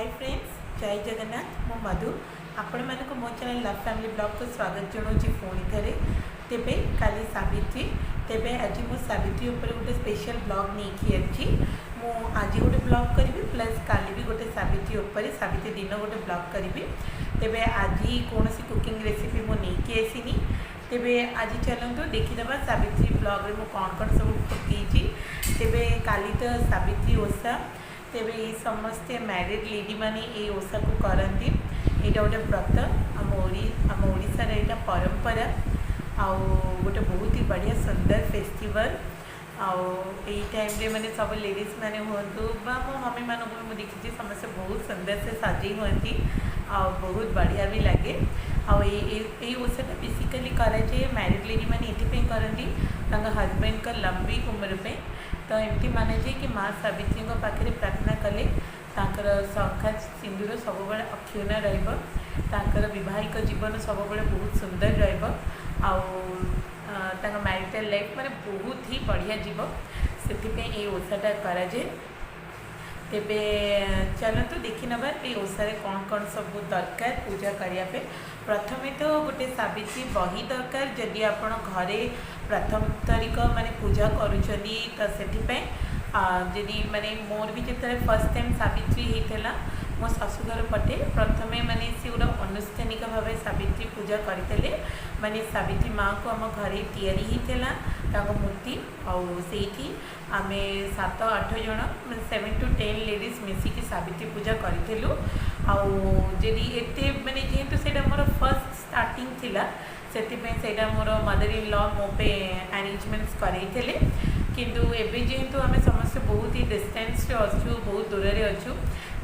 High friends, ଜୟ ଜଗନ୍ନାଥ। ମୁଁ ମଧୁ, ଆପଣମାନଙ୍କୁ ମୋ ଚ୍ୟାନେଲ୍ ଲଭ୍ ଫ୍ୟାମିଲି ବ୍ଲଗ୍କୁ ସ୍ୱାଗତ ଜଣାଉଛି ପୁଣି ଥରେ। ତେବେ କାଲି ସାବିତ୍ରୀ। ତେବେ ଆଜି ମୁଁ ସାବିତ୍ରୀ ଉପରେ ଗୋଟେ ସ୍ପେଶାଲ୍ ବ୍ଲଗ୍ ନେଇକି ଆସିଛି। ମୁଁ ଆଜି ଗୋଟେ ବ୍ଲଗ୍ କରିବି, ପ୍ଲସ୍ କାଲି ବି ଗୋଟେ ସାବିତ୍ରୀ ଉପରେ, ସାବିତ୍ରୀ ଦିନ ଗୋଟେ ବ୍ଲଗ୍ କରିବି। ତେବେ ଆଜି କୌଣସି କୁକିଂ ରେସିପି ମୁଁ ନେଇକି ଆସିନି। ତେବେ ଆଜି ଚାଲନ୍ତୁ ଦେଖିଦେବା ସାବିତ୍ରୀ ବ୍ଲଗ୍ରେ ମୁଁ କ'ଣ କ'ଣ ସବୁ ପକେଇଛି। ତେବେ କାଲି ତ ସାବିତ୍ରୀ ଓଷା। ତେବେ ଏଇ ସମସ୍ତେ ମ୍ୟାରିଡ଼୍ ଲେଡ଼ିମାନେ ଏଇ ଓଷାକୁ କରନ୍ତି। ଏଇଟା ଗୋଟେ ବ୍ରତ, ଆମ ଓଡ଼ିଶାର ଏଇଟା ପରମ୍ପରା ଆଉ ଗୋଟେ ବହୁତ ହି ବଢ଼ିଆ ସୁନ୍ଦର ଫେଷ୍ଟିଭାଲ୍। ଆଉ ଏଇ ଟାଇମ୍ରେ ମାନେ ସବୁ ଲେଡ଼ିଜ୍ ମାନେ ହୁଅନ୍ତୁ ବା ମୋ ମମିମାନଙ୍କୁ ବି ମୁଁ ଦେଖିଛି, ସମସ୍ତେ ବହୁତ ସୁନ୍ଦର ସେ ସଜେଇ ହୁଅନ୍ତି ଆଉ ବହୁତ ବଢ଼ିଆ ବି ଲାଗେ। ଆଉ ଏଇ ଓଷାଟା ବେସିକାଲି କରାଯାଏ, ମ୍ୟାରିଡ଼୍ ଲେଡ଼ି ମାନେ ଏଥିପାଇଁ କରନ୍ତି ତାଙ୍କ ହଜବେଣ୍ଡଙ୍କ ଲମ୍ବି ଉମର ପାଇଁ। ତ ଏମିତି ମାନାଯାଏ କି ମା ସାବିତ୍ରୀଙ୍କ ପାଖରେ ପ୍ରାର୍ଥନା କଲେ ତାଙ୍କର ଶଙ୍ଖା ସିନ୍ଦୁର ସବୁବେଳେ ଅକ୍ଷୁଣ୍ଣ ରହିବ, ତାଙ୍କର ବିବାହିକ ଜୀବନ ସବୁବେଳେ ବହୁତ ସୁନ୍ଦର ରହିବ ଆଉ ତାଙ୍କ ମ୍ୟାରିଟାଲ୍ ଲାଇଫ୍ ମାନେ ବହୁତ ହି ବଢ଼ିଆ ଯିବ। ସେଥିପାଇଁ ଏଇ ଓଷାଟା କରାଯାଏ। ତେବେ ଚାଲନ୍ତୁ ଦେଖିନେବା ଏଇ ଓଷାରେ କ'ଣ କ'ଣ ସବୁ ଦରକାର ପୂଜା କରିବା ପାଇଁ। ପ୍ରଥମେ ତ ଗୋଟେ ସାବିତ୍ରୀ ବହି ଦରକାର, ଯଦି ଆପଣ ଘରେ ପ୍ରଥମ ତାରିଖ ମାନେ ପୂଜା କରୁଛନ୍ତି। ତ ସେଥିପାଇଁ ଯଦି ମାନେ ମୋର ବି ଯେତେବେଳେ ଫାର୍ଷ୍ଟ ଟାଇମ୍ ସାବିତ୍ରୀ ହେଇଥିଲା ମୋ ଶାଶୁଘର ପଟେ, ପ୍ରଥମେ ମାନେ ସେ ଗୋଟେ ଆନୁଷ୍ଠାନିକ ଭାବେ ସାବିତ୍ରୀ ପୂଜା କରିଥିଲେ। ମାନେ ସାବିତ୍ରୀ ମାଆଙ୍କୁ ଆମ ଘରେ ତିଆରି ହେଇଥିଲା ତାଙ୍କ ମୂର୍ତ୍ତି ଆଉ ସେଇଠି ଆମେ ସାତ ଆଠ ଜଣ, ମାନେ 7 ଟୁ 10 ଲେଡ଼ିଜ୍ ମିଶିକି ସାବିତ୍ରୀ ପୂଜା କରିଥିଲୁ। ଆଉ ଯଦି ଏତେ ମାନେ ଯେହେତୁ ସେଇଟା ମୋର ଫାର୍ଷ୍ଟ ଷ୍ଟାର୍ଟିଂ ଥିଲା, ସେଥିପାଇଁ ସେଇଟା ମୋର ମଦର ଇନ୍ ଲ ମୋ ପାଇଁ ଆରେଞ୍ଜମେଣ୍ଟସ୍ କରେଇଥିଲେ। କିନ୍ତୁ ଏବେ ଯେହେତୁ ଆମେ ସମସ୍ତେ ବହୁତ ହି ଡିଷ୍ଟାନ୍ସରେ ଅଛୁ, ବହୁତ ଦୂରରେ ଅଛୁ,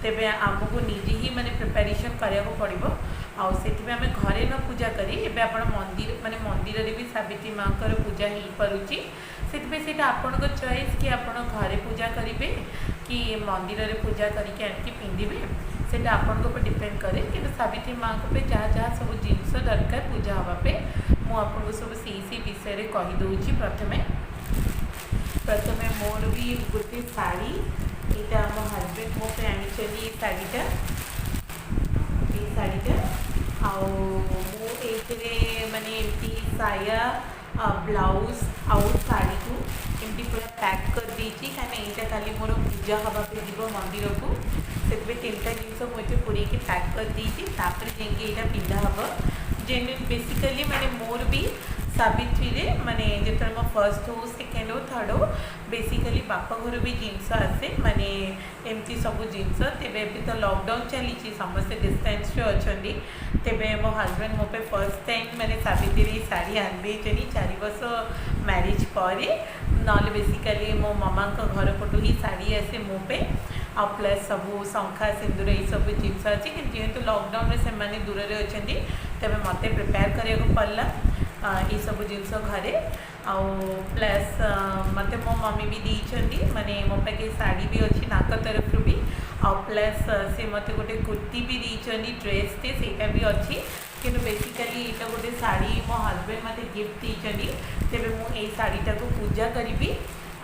ତେବେ ଆମକୁ ନିଜେ ହିଁ ମାନେ ପ୍ରିପାରେସନ୍ କରିବାକୁ ପଡ଼ିବ। ଆଉ ସେଥିପାଇଁ ଆମେ ଘରେ ନ ପୂଜା କରି ଏବେ ଆପଣ ମନ୍ଦିର, ମାନେ ମନ୍ଦିରରେ ବି ସାବିତ୍ରୀ ମାଆଙ୍କର ପୂଜା ହେଇପାରୁଛି। ସେଥିପାଇଁ ସେଇଟା ଆପଣଙ୍କ ଚଏସ୍ କି ଆପଣ ଘରେ ପୂଜା କରିବେ କି ମନ୍ଦିରରେ ପୂଜା କରିକି ଆଣିକି ପିନ୍ଧିବେ, ସେଇଟା ଆପଣଙ୍କ ଉପରେ ଡିପେଣ୍ଡ କରେ। କିନ୍ତୁ ସାବିତ୍ରୀ ମାଆଙ୍କ ପାଇଁ ଯାହା ଯାହା ସବୁ ଜିନିଷ ଦରକାର ପୂଜା ହେବା ପାଇଁ, ମୁଁ ଆପଣଙ୍କୁ ସବୁ ସେଇ ସେଇ ବିଷୟରେ କହିଦେଉଛି। ପ୍ରଥମେ ପ୍ରଥମେ ମୋର ବି ଗୋଟେ ଶାଢ଼ୀ, ଏଇଟା ଆମ ହଜବେଣ୍ଡ ମୋ ପାଇଁ ଆଣିଛନ୍ତି ଏଇ ଶାଢ଼ୀଟା। ଏଇ ଶାଢ଼ୀଟା ଆଉ ମୁଁ ଏଇଥିରେ ମାନେ ଏମିତି ସାୟା, ବ୍ଲାଉଜ୍ ଆଉ ଶାଢ଼ୀକୁ ଏମିତି ପୁରା ପ୍ୟାକ୍ କରିଦେଇଛି, କାହିଁକିନା ଏଇଟା କାଲି ମୋର ପୂଜା ହେବା ପାଇଁ ଯିବ ମନ୍ଦିରକୁ। ସେଥିପାଇଁ ତିନିଟା ଜିନିଷ ମୁଁ ଏଥିରେ ପୁରେଇକି ପ୍ୟାକ୍ କରିଦେଇଛି, ତାପରେ ଯାଇକି ଏଇଟା ପିନ୍ଧା ହେବ। ଜେନ୍ୟୁନ୍ ବେସିକାଲି ମାନେ ମୋର ବି ସାବିତ୍ରୀରେ ମାନେ ଯେତେବେଳେ ମୋ ଫର୍ଷ୍ଟ ହଉ, ସେକେଣ୍ଡ ହଉ, ଥାର୍ଡ଼ ହଉ, ବେସିକାଲି ବାପ ଘରୁ ବି ଜିନିଷ ଆସେ, ମାନେ ଏମିତି ସବୁ ଜିନିଷ। ତେବେ ଏବେ ତ ଲକଡାଉନ୍ ଚାଲିଛି, ସମସ୍ତେ ଡିଷ୍ଟାନ୍ସରେ ଅଛନ୍ତି। ତେବେ ମୋ ହଜବେଣ୍ଡ ମୋ ପାଇଁ ଫର୍ଷ୍ଟ ଟାଇମ୍ ମାନେ ସାବିତ୍ରୀ ଶାଢ଼ୀ ଆଣିଦେଇଛନ୍ତି 4 ବର୍ଷ ମ୍ୟାରେଜ୍ ପରେ। ନହେଲେ ବେସିକାଲି ମୋ ମାମାଙ୍କ ଘର ପଟୁ ହିଁ ଶାଢ଼ୀ ଆସେ ମୋ ପାଇଁ ଆଉ ପ୍ଲସ୍ ସବୁ ଶଙ୍ଖା ସିନ୍ଦୁର ଏଇସବୁ ଜିନିଷ ଅଛି। କିନ୍ତୁ ଯେହେତୁ ଲକଡାଉନରେ ସେମାନେ ଦୂରରେ ଅଛନ୍ତି, ତେବେ ମୋତେ ପ୍ରିପେୟାର କରିବାକୁ ପଡ଼ିଲା ଏଇସବୁ ଜିନିଷ ଘରେ। ଆଉ ପ୍ଲସ୍ ମୋତେ ମୋ ମମି ବି ଦେଇଛନ୍ତି, ମାନେ ମୋ ପାଖେ ଶାଢ଼ୀ ବି ଅଛି ତାଙ୍କ ତରଫରୁ ବି। ଆଉ ପ୍ଲସ୍ ସେ ମୋତେ ଗୋଟେ କୁର୍ତ୍ତୀ ବି ଦେଇଛନ୍ତି, ଡ୍ରେସ୍ଟେ, ସେଇଟା ବି ଅଛି। କିନ୍ତୁ ବେସିକାଲି ଏଇଟା ଗୋଟେ ଶାଢ଼ୀ ମୋ ହଜବେଣ୍ଡ ମୋତେ ଗିଫ୍ଟ ଦେଇଛନ୍ତି। ତେବେ ମୁଁ ଏଇ ଶାଢ଼ୀଟାକୁ ପୂଜା କରିବି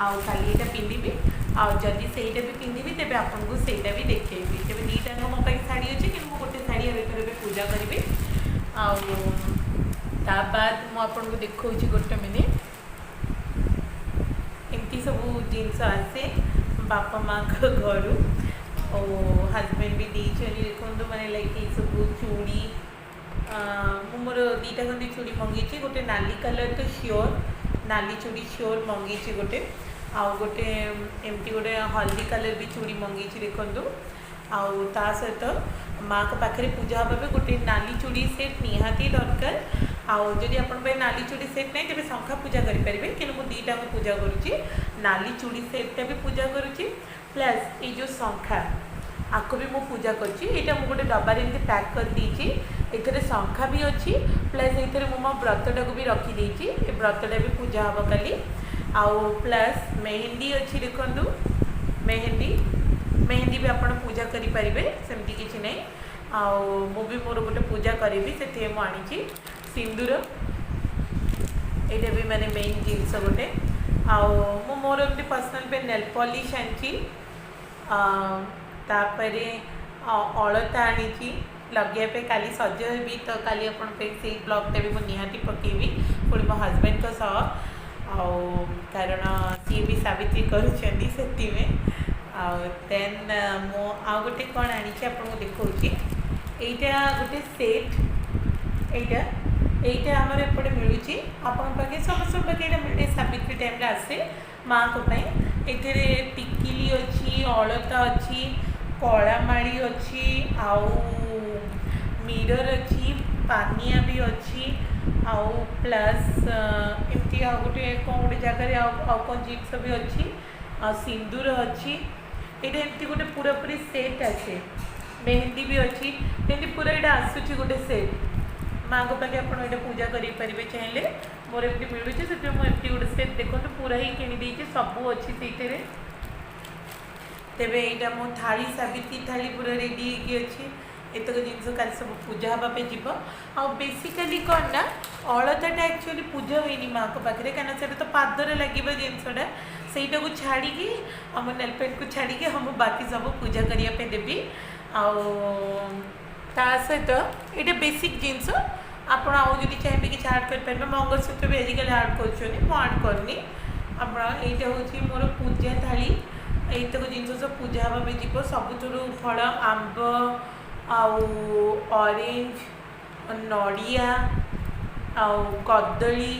ଆଉ କାଲି ଏଇଟା ପିନ୍ଧିବି। ଆଉ ଯଦି ସେଇଟା ବି ପିନ୍ଧିବି, ତେବେ ଆପଣଙ୍କୁ ସେଇଟା ବି ଦେଖେଇବି। ତେବେ ଦୁଇଟାଙ୍କ ମୋ ପାଖେ ଶାଢ଼ୀ ଅଛି, କିନ୍ତୁ ମୁଁ ଗୋଟେ ଶାଢ଼ୀ ଏବେ ଏବେ ପୂଜା କରିବି। ଆଉ ତା ବାଦ ମୁଁ ଆପଣଙ୍କୁ ଦେଖାଉଛି, ଗୋଟେ ମିନିଟ୍। ଏମିତି ସବୁ ଜିନିଷ ଆସେ ବାପା ମାଆଙ୍କ ଘରୁ ଆଉ ହଜବେଣ୍ଡ ବି ଦେଇଛନ୍ତି। ଦେଖନ୍ତୁ, ମାନେ ଲାଇକ୍ ଏଇସବୁ ଚୁଡ଼ି, ମୁଁ ମୋର ଦୁଇଟା ଖଣ୍ଡେ ଚୁଡ଼ି ମଗେଇଛି। ଗୋଟେ ନାଲି କଲର୍ ତ ସିଓର୍, ନାଲି ଚୁଡ଼ି ସିଓର୍ ମଗେଇଛି ଗୋଟେ। ଆଉ ଗୋଟେ ଏମିତି ଗୋଟେ ହଳଦୀ କଲର୍ ବି ଚୁଡ଼ି ମଗେଇଛି, ଦେଖନ୍ତୁ। ଆଉ ତା ସହିତ ମାଆଙ୍କ ପାଖରେ ପୂଜା ହେବା ପାଇଁ ଗୋଟେ ନାଲି ଚୁଡ଼ି ସେଟ୍ ନିହାତି ଦରକାର। ଆଉ ଯଦି ଆପଣଙ୍କ ପାଇଁ ନାଲି ଚୁଡ଼ି ସେଟ୍ ନାହିଁ, ତେବେ ଶଙ୍ଖା ପୂଜା କରିପାରିବେ। କିନ୍ତୁ ମୁଁ ଦୁଇଟାକୁ ପୂଜା କରୁଛି, ନାଲି ଚୁଡ଼ି ସେଟ୍ଟା ବି ପୂଜା କରୁଛି, ପ୍ଲସ୍ ଏଇ ଯେଉଁ ଶଙ୍ଖା, ଆକୁ ବି ମୁଁ ପୂଜା କରୁଛି। ଏଇଟା ମୁଁ ଗୋଟେ ଡବାରେ ଏମିତି ପ୍ୟାକ୍ କରିଦେଇଛି। ଏଥିରେ ଶଙ୍ଖା ବି ଅଛି, ପ୍ଲସ୍ ଏଇଥିରେ ମୁଁ ମୋ ବ୍ରତଟାକୁ ବି ରଖିଦେଇଛି। ଏ ବ୍ରତଟା ବି ପୂଜା ହେବ କାଲି। ଆଉ ପ୍ଲସ୍ ମେହେନ୍ଦି ଅଛି, ଦେଖନ୍ତୁ ମେହେନ୍ଦି। ମେହେନ୍ଦି ବି ଆପଣ ପୂଜା କରିପାରିବେ, ସେମିତି କିଛି ନାହିଁ। ଆଉ ମୁଁ ବି ମୋର ଗୋଟେ ପୂଜା କରିବି, ସେଥିପାଇଁ ମୁଁ ଆଣିଛି। ସିନ୍ଦୁର, ଏଇଟା ବି ମାନେ ମେନ୍ ଜିନିଷ ଗୋଟେ। ଆଉ ମୁଁ ମୋର ଏମିତି ପର୍ସନାଲ୍ ପାଇଁ ନେଲ୍ ପଲିସ୍ ଆଣିଛି। ତାପରେ ଅଳତା ଆଣିଛି ଲଗେଇବା ପାଇଁ। କାଲି ସଜ ହେବି ତ, କାଲି ଆପଣଙ୍କ ପାଇଁ ସେଇ ବ୍ଲଗ୍ଟା ବି ମୁଁ ନିହାତି ପକେଇବି, ପୁଣି ମୋ ହଜବେଣ୍ଡଙ୍କ ସହ। ଆଉ କାରଣ ସିଏ ବି ସାବିତ୍ରୀ କରୁଛନ୍ତି, ସେଥିପାଇଁ। ଆଉ ଦେନ୍ ମୁଁ ଆଉ ଗୋଟେ କ'ଣ ଆଣିଛି ଆପଣଙ୍କୁ ଦେଖାଉଛି। ଏଇଟା ଗୋଟେ ସେଟ୍। ଏଇଟା ଆମର ଏପଟେ ମିଳୁଛି। ଆପଣଙ୍କ ପାଖେ, ସମସ୍ତଙ୍କ ପାଖେ ଏଇଟା ମିଳେ। ସାବିତ୍ରୀ ଟାଇମ୍ରେ ଆସେ ମାଆଙ୍କ ପାଇଁ। ଏଥିରେ ଟିକିଲି ଅଛି, ଅଳତା ଅଛି, କଳା ମାଳି ଅଛି, ଆଉ ମିରର୍ ଅଛି, ପାନିଆ ବି ଅଛି, ଆଉ ପ୍ଲସ୍ ଏମିତି ଆଉ ଗୋଟେ କ'ଣ ଗୋଟେ ଜାଗାରେ ଆଉ କ'ଣ ଜିନିଷ ବି ଅଛି, ଆଉ ସିନ୍ଦୁର ଅଛି। ଏଇଟା ଏମିତି ଗୋଟେ ପୁରାପୁରି ସେଟ୍ ଆସେ। ମେହେନ୍ଦି ବି ଅଛି। ଏମିତି ପୁରା ଏଇଟା ଆସୁଛି ଗୋଟେ ସେଟ୍। ମାଆଙ୍କ ପାଖେ ଆପଣ ଏଇଟା ପୂଜା କରିପାରିବେ ଚାହିଁଲେ। ମୋର ଏମିତି ମିଳୁଛି, ସେଥିପାଇଁ ମୁଁ ଏମିତି ଗୋଟେ ସେଟ୍, ଦେଖନ୍ତୁ, ପୁରା ହିଁ କିଣିଦେଇଛି। ସବୁ ଅଛି ସେଇଥିରେ। ତେବେ ଏଇଟା ମୋ ଥାଳି, ସାବିତ୍ରୀ ଥାଳି ପୁରା ରେଡ଼ି ହେଇକି ଅଛି। ଏତକ ଜିନିଷ କାଲି ସବୁ ପୂଜା ହେବା ପାଇଁ ଯିବ। ଆଉ ବେସିକାଲି କ'ଣ ନା, ଅଳତାଟା ଆକ୍ଚୁଆଲି ପୂଜା ହୁଏନି ମାଆଙ୍କ ପାଖରେ, କାହିଁକିନା ସେଇଟା ତ ପାଦରେ ଲାଗିବା ଜିନିଷଟା। ସେଇଟାକୁ ଛାଡ଼ିକି, ଆମ ନେଲ୍ ପେଣ୍ଟକୁ ଛାଡ଼ିକି, ମୁଁ ବାକି ସବୁ ପୂଜା କରିବା ପାଇଁ ଦେବି। ଆଉ ତା ସହିତ ଏଇଟା ବେସିକ୍ ଜିନିଷ। ଆପଣ ଆଉ ଯଦି ଚାହିଁବେ କିଛି ଆଡ଼୍ କରିପାରିବେ। ମଙ୍ଗଳସୂତ୍ର ବି ଆଜିକାଲି ଆଡ଼୍ କରୁଛନ୍ତି, ମୁଁ ଆଡ଼୍ କରିନି। ଆପଣ ଏଇଟା ହେଉଛି ମୋର ପୂଜା ଥାଳି। ଏଇତକ ଜିନିଷ ସବୁ ପୂଜା ହେବା ପାଇଁ ଯିବ। ସବୁଥିରୁ ଫଳ, ଆମ୍ବ ଆଉ ଅରେଞ୍ଜ, ନଡ଼ିଆ ଆଉ କଦଳୀ,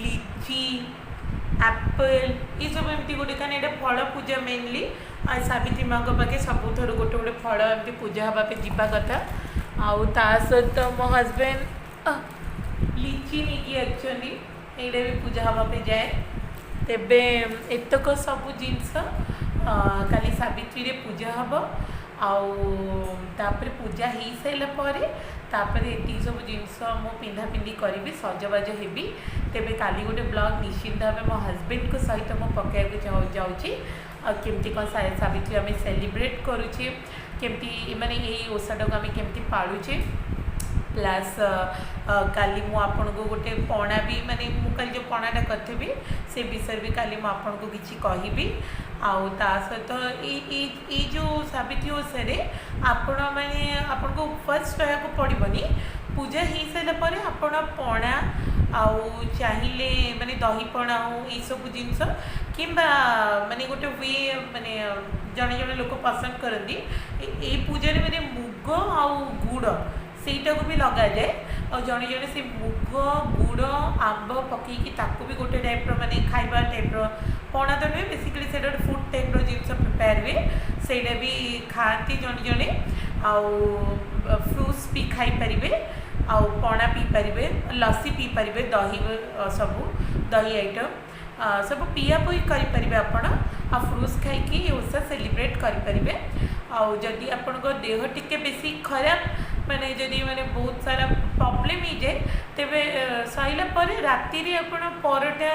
ଲିଚି, ଆପଲ୍, ଏସବୁ ଏମିତି ଗୋଟେ, କାରଣ ଏଇଟା ଫଳ ପୂଜା ମେନଲି। ଆଉ ସାବିତ୍ରୀ ମାଆଙ୍କ ପାଖେ ସବୁଥିରୁ ଗୋଟେ ଗୋଟେ ଫଳ ଏମିତି ପୂଜା ହେବା ପାଇଁ ଯିବା କଥା। ଆଉ ତା ସହିତ ମୋ ହଜବେଣ୍ଡ ଲିଚି ନେଇକି ଆସିଛନ୍ତି, ଏଇଟା ବି ପୂଜା ହେବା ପାଇଁ ଯାଏ। ତେବେ ଏତକ ସବୁ ଜିନିଷ କାଲି ସାବିତ୍ରୀରେ ପୂଜା ହେବ। ଆଉ ତାପରେ ପୂଜା ହେଇସାରିଲା ପରେ, ତାପରେ ଏତିକି ସବୁ ଜିନିଷ ମୁଁ ପିନ୍ଧା ପିନ୍ଧି କରିବି, ସଜବାଜ ହେବି। ତେବେ କାଲି ଗୋଟେ ବ୍ଲଗ୍ ନିଶ୍ଚିନ୍ତ ଭାବେ ମୋ ହଜବେଣ୍ଡଙ୍କ ସହିତ ମୁଁ ପକାଇବାକୁ ଯାଉଛି, ଆଉ କେମିତି କ'ଣ ସାବିତ୍ରୀ ଆମେ ସେଲିବ୍ରେଟ୍ କରୁଛେ, କେମିତି ମାନେ ଏଇ ଓଷାଟାକୁ ଆମେ କେମିତି ପାଳୁଛେ। ପ୍ଲସ୍ କାଲି ମୁଁ ଆପଣଙ୍କୁ ଗୋଟେ ପଣା ବି, ମାନେ ମୁଁ କାଲି ଯେଉଁ ପଣାଟା କରିଥିବି, ସେ ବିଷୟରେ ବି କାଲି ମୁଁ ଆପଣଙ୍କୁ କିଛି କହିବି। ଆଉ ତା ସହିତ ଏଇ ଯେଉଁ ସାବିତ୍ରୀ ଓଷାରେ ଆପଣ ମାନେ ଆପଣଙ୍କୁ ଉପବାସ ରହିବାକୁ ପଡ଼ିବନି। ପୂଜା ହେଇସାରିଲା ପରେ ଆପଣ ପଣା ଆଉ ଚାହିଁଲେ ମାନେ ଦହି ପଣା ହଉ, ଏଇସବୁ ଜିନିଷ, କିମ୍ବା ମାନେ ଗୋଟେ ହୁଏ, ମାନେ ଜଣେ ଜଣେ ଲୋକ ପସନ୍ଦ କରନ୍ତି ଏଇ ପୂଜାରେ ମାନେ ମୁଗ ଆଉ ଗୁଡ଼, ସେଇଟାକୁ ବି ଲଗାଯାଏ। ଆଉ ଜଣେ ଜଣେ ସେ ମୁଗ, ଗୁଡ଼, ଆମ୍ବ ପକେଇକି ତାକୁ ବି ଗୋଟେ ଟାଇପ୍ର ମାନେ ଖାଇବା ଟାଇପ୍ର, ପଣା ତ ନୁହେଁ, ବେସିକାଲି ସେଇଟା ଗୋଟେ ଫୁଡ଼୍ ଟାଇପ୍ର ଜିନିଷ ପ୍ରିପେୟାର ହୁଏ, ସେଇଟା ବି ଖାଆନ୍ତି ଜଣେ ଜଣେ। ଆଉ ଫ୍ରୁଟ୍ସ ବି ଖାଇପାରିବେ, ଆଉ ପଣା ପିଇପାରିବେ, ଲସି ପିଇପାରିବେ, ଦହି ସବୁ ଦହି ଆଇଟମ୍ ସବୁ ପିଆ ପିଇ କରିପାରିବେ ଆପଣ। ଆଉ ଫ୍ରୁଟ୍ସ ଖାଇକି ଏ ଓଷା ସେଲିବ୍ରେଟ୍ କରିପାରିବେ। ଆଉ ଯଦି ଆପଣଙ୍କ ଦେହ ଟିକେ ବେଶୀ ଖରାପ, ମାନେ ଯଦି ମାନେ ବହୁତ ସାରା ପ୍ରୋବ୍ଲେମ୍ ହେଇଯାଏ, ତେବେ ସରିଲା ପରେ ରାତିରେ ଆପଣ ପରଟା,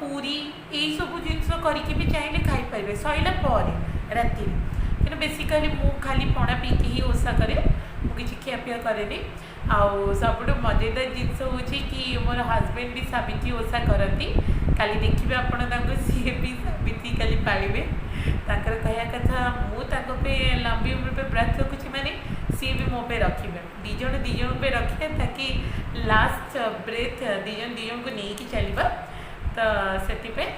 ପୁରୀ, ଏଇସବୁ ଜିନିଷ କରିକି ବି ଚାହିଁଲେ ଖାଇପାରିବେ ସରିଲା ପରେ ରାତିରେ। କିନ୍ତୁ ବେସିକାଲି ମୁଁ ଖାଲି ପଣା ପିଇକି ହିଁ ଓଷା କରେ, ମୁଁ କିଛି ଖିଆପିଆ କରେନି। ଆଉ ସବୁଠୁ ମଜେଦାର ଜିନିଷ ହେଉଛି କି ମୋର ହଜବେଣ୍ଡ ବି ସାବିତ୍ରୀ ଓଷା କରନ୍ତି। କାଲି ଦେଖିବେ ଆପଣ ତାଙ୍କୁ, ସିଏ ବି ସାବିତ୍ରୀ କାଲି ପାଳିବେ। ତାଙ୍କର କହିବା କଥା, ମୁଁ ତାଙ୍କ ପାଇଁ ଲମ୍ବି ଉମ୍ର ପାଇଁ ବ୍ରତ ରଖୁଛି ମାନେ ସିଏ ବି ମୋ ପାଇଁ ରଖିବେ। ଦୁଇ ଜଣ ଦୁଇ ଜଣଙ୍କ ପାଇଁ ରଖିବା, ତାକି ଲାଷ୍ଟ ବ୍ରେଥ୍ ଦୁଇ ଜଣ ଦୁଇ ଜଣଙ୍କୁ ନେଇକି ଚାଲିବା, ତ ସେଥିପାଇଁ।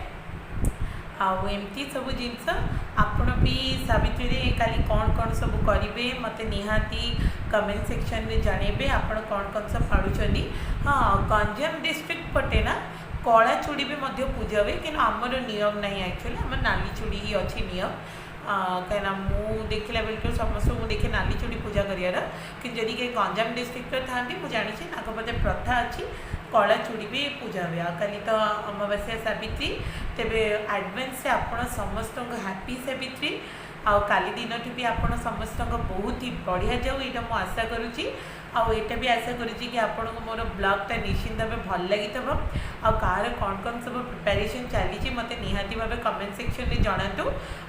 ଆଉ ଏମିତି ସବୁ ଜିନିଷ। ଆପଣ ବି ସାବିତ୍ରୀରେ କାଲି କ'ଣ କ'ଣ ସବୁ କରିବେ, ମୋତେ ନିହାତି କମେଣ୍ଟ ସେକ୍ସନରେ ଜଣାଇବେ, ଆପଣ କ'ଣ କ'ଣ ସବୁ ପାଳୁଛନ୍ତି। ହଁ, ଗଞ୍ଜାମ ଡିଷ୍ଟ୍ରିକ୍ଟ ପଟେ ନା କଳା ଚୁଡ଼ି ବି ମଧ୍ୟ ପୂଜା ହୁଏ, କିନ୍ତୁ ଆମର ନିୟମ ନାହିଁ। ଆକ୍ଚୁଆଲି ଆମର ନାଲି ଚୁଡ଼ି ହିଁ ଅଛି ନିୟମ, କାହିଁକିନା ମୁଁ ଦେଖିଲା ବେଳକୁ ସମସ୍ତଙ୍କୁ ମୁଁ ଦେଖେ ନାଲି ଚୁଡ଼ି ପୂଜା କରିବାର। କିନ୍ତୁ ଯଦି କେହି ଗଞ୍ଜାମ ଡିଷ୍ଟ୍ରିକ୍ଟରେ ଥାଆନ୍ତି, ମୁଁ ଜାଣିଛି ତାଙ୍କ ବୋଧେ ପ୍ରଥା ଅଛି, କଳା ଚୁଡ଼ି ବି ପୂଜା ହୁଏ। ଆଉ କାଲି ତ ଅମାବାସ୍ୟା ସାବିତ୍ରୀ। ତେବେ ଆଡ଼ଭାନ୍ସରେ ଆପଣ ସମସ୍ତଙ୍କୁ ହାପି ସାବିତ୍ରୀ। ଆଉ କାଲି ଦିନଟି ବି ଆପଣ ସମସ୍ତଙ୍କ ବହୁତ ହି ବଢ଼ିଆ ଯାଉ, ଏଇଟା ମୁଁ ଆଶା କରୁଛି। ଆଉ ଏଇଟା ବି ଆଶା କରୁଛି କି ଆପଣଙ୍କୁ ମୋର ବ୍ଲଗ୍ଟା ନିଶ୍ଚିନ୍ତ ଭାବେ ଭଲ ଲାଗିଥିବ। ଆଉ କାହାର କ'ଣ କ'ଣ ସବୁ ପ୍ରିପାରେସନ୍ ଚାଲିଛି, ମୋତେ ନିହାତି ଭାବେ କମେଣ୍ଟ ସେକ୍ସନରେ ଜଣାନ୍ତୁ।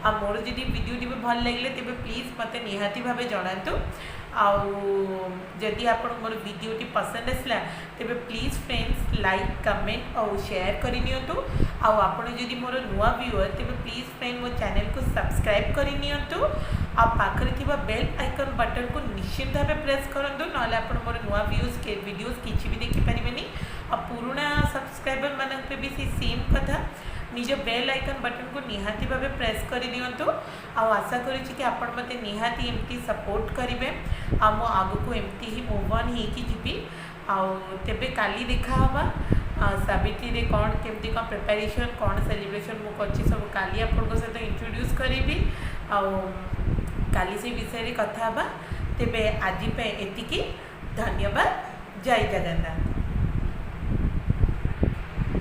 ଆଉ ମୋର ଯଦି ଭିଡ଼ିଓଟି ବି ଭଲ ଲାଗିଲେ, ତେବେ ପ୍ଲିଜ୍ ମୋତେ ନିହାତି ଭାବେ ଜଣାନ୍ତୁ। ଆଉ ଯଦି ଆପଣଙ୍କୁ ମୋର ଭିଡ଼ିଓଟି ପସନ୍ଦ ଆସିଲା, ତେବେ ପ୍ଲିଜ୍ ଫ୍ରେଣ୍ଡସ୍, ଲାଇକ୍, କମେଣ୍ଟ ଆଉ ସେୟାର କରିନିଅନ୍ତୁ। ଆଉ ଆପଣ ଯଦି ମୋର ନୂଆ ଭ୍ୟୁଅର୍, ତେବେ ପ୍ଲିଜ୍ ଫ୍ରେଣ୍ଡ, ମୋ ଚ୍ୟାନେଲକୁ ସବସ୍କ୍ରାଇବ୍ କରିନିଅନ୍ତୁ। ଆଉ ପାଖରେ ଥିବା ବେଲ୍ ଆଇକନ୍ ବଟନ୍କୁ ନିଶ୍ଚିନ୍ତ ଭାବେ ପ୍ରେସ୍ କରନ୍ତୁ, ନହେଲେ ଆପଣ ମୋର ନୂଆ ଭିଡ଼ିଓଜ୍ କିଛି ବି ଦେଖିପାରିବେନି। ଆଉ ପୁରୁଣା ସବସ୍କ୍ରାଇବର୍ ମାନଙ୍କ ବି ସେଇ ସେମ୍ କଥା, ନିଜ ବେଲ୍ ଆଇକନ୍ ବଟନ୍କୁ ନିହାତି ଭାବେ ପ୍ରେସ୍ କରିଦିଅନ୍ତୁ। ଆଉ ଆଶା କରୁଛି କି ଆପଣ ମୋତେ ନିହାତି ଏମିତି ସପୋର୍ଟ କରିବେ ଆଉ ମୁଁ ଆଗକୁ ଏମିତି ହିଁ ମୁଭ୍ ଅନ୍ ହେଇକି ଯିବି। ଆଉ ତେବେ କାଲି ଦେଖା ହେବା। ସାବିତ୍ରୀରେ କ'ଣ କେମିତି କ'ଣ ପ୍ରିପାରେସନ୍, କ'ଣ ସେଲିବ୍ରେସନ୍ ମୁଁ କରିଛି, ସବୁ କାଲି ଆପଣଙ୍କ ସହିତ ଇଣ୍ଟ୍ରୋଡ୍ୟୁସ୍ କରିବି ଆଉ କାଲି ସେଇ ବିଷୟରେ କଥା ହେବା। ତେବେ ଆଜି ପାଇଁ ଏତିକି। ଧନ୍ୟବାଦ। ଜୟ ଜଗନ୍ନାଥ।